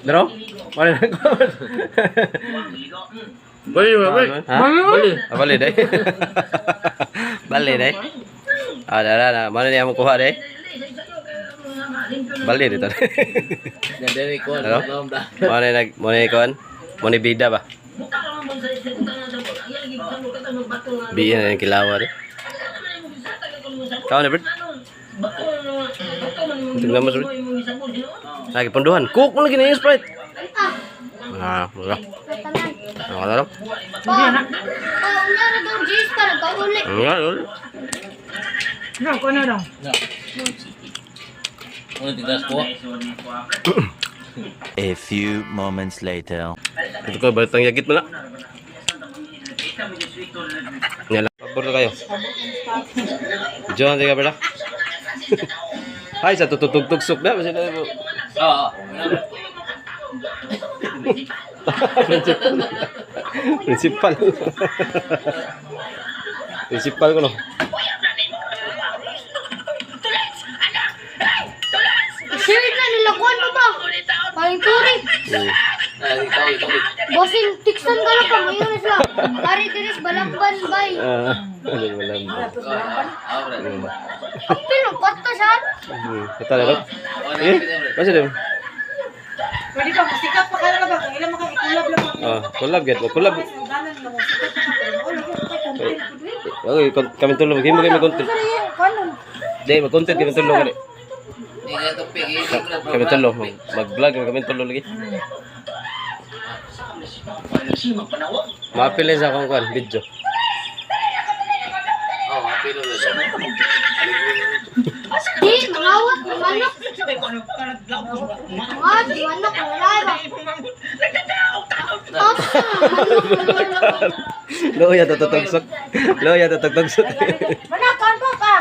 Dro? Wala na ko. Bali, bali. Ha? Bali. Ah, bali day. Bali day. Ah, dara na. Mana niya mo kuha day? Bali dito. Ganda ni Kuan. Ano? Mana nag mana kuan? Mana bida ba? Biya na yung kilawa rin. Kau na, Bert? Tingnan mo, Bert. Lagi punduhan. Cook mo lagi na yung Sprite. Ah, wala. Tanan. Ano ka na? Pa. Pa, unya ra daw Jis ka nagkauli. Nga, lol. No, kuno dong. Ano tigas ko? A few moments later. Ito ko, balitang yagit mo na. Nga lang. Pabor na kayo. Diyan, tiga pala. Hay, sa tutugtug-tugsok na. Basta na. Oo. Principal. Principal. Principal ko no. Share na nila kuan mo ba? Paling turi. Ah, ikaw, ikaw. Bosin tiksan ka lang pa mayon na sila. Pare diris balakban bay. Ah, ano wala mo. Ah, bro. Apil ang kwarta sa. Ito na, no? Eh, basta din. Pwede pa sikat pa kaya ba kung ilan maka ikulab lang mo. Ah, collab get mo, collab. Ganan mo sikat pa ka pero wala ko ka content ko dili. Okay, kami tulong, maghimo kami content. Unsa rin kanon? Di, mag-content kami tulong kani. Hindi nga ito, pig. Kami tulong, mag-vlog kami tulong lagi. Maapil sa akong kuan, video. Oo, pilo na. Di mangawat manok. Mangawat manok wala ba. Ah, manok. Loya tutugtog. Loya tutugtog. Mana kan pa ka?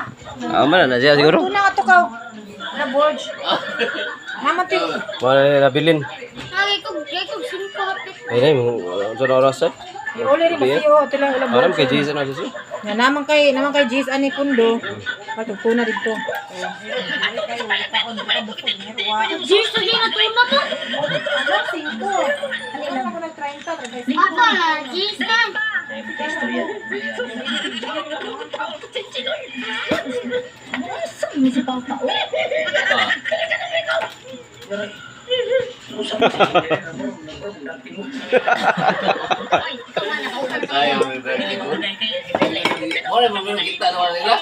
Ah, mana na siya siguro. Tuna ato ka. Na borge. Naman ti Mana na nabilin. Lagi ko kay singko hapit. Ay, nay, sa oras eh. Iuli rin mo siyo tila ila Aram borge. kay Jason na siya. Nga naman kay Jis ani pundo. Patug tuna dito. Jis lagi na tuna to. Ano singko? Ano ako nag 30, 35. Ato na Jis na. Ayaw, may birthday ko. Wala mo mo kita naman nila.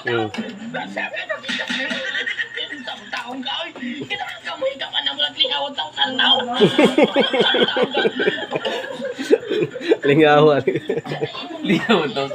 Lingawan. Hindi naman daw.